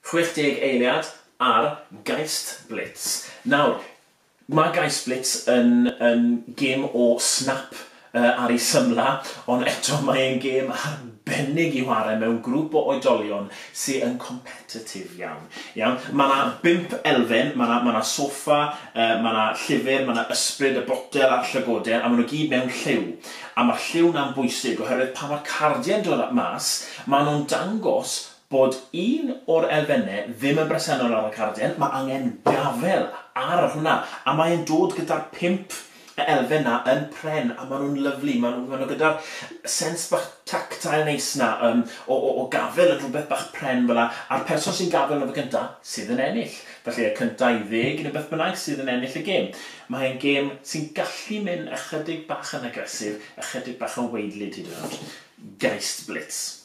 60 eiliad ar Geist Blitz. Nawr, mae Geist Blitz yn gêm o snap ar ei symla, ond eto mae'n gêm arbennig i chwarae mewn grŵp o oedolion sydd yn competitive iawn. Iawn? Mae yna bump elfen, mae yna ma soffa, mae yna llyfr, mae yna ysbryd, y botel a'r llygoden, a maen nhw gyd mewn lliw. A mae'r lliw na'n bwysig oherwydd pan mae'r cardiau'n dod mas, maen nhw'n dangos bod un o'r elfennau ddim yn bresennol ar y cardien, mae angen gafel ar hwnna, a mae'n dod gyda'r pump y elfen na yn pren, a maen nhw'n lyfli, maen nhw gyda'r sens bach tactile neis na o gafel yn rhywbeth bach pren fel 'na, a'r person sy'n gafel yn y gynta sydd yn ennill. Felly y cynta i 10 neu beth bynnag sydd yn ennill y gêm. Mae'n gêm sy'n gallu mynd ychydig bach yn agresif, ychydig bach yn waedlyd hyd yn oed. Geist Blitz.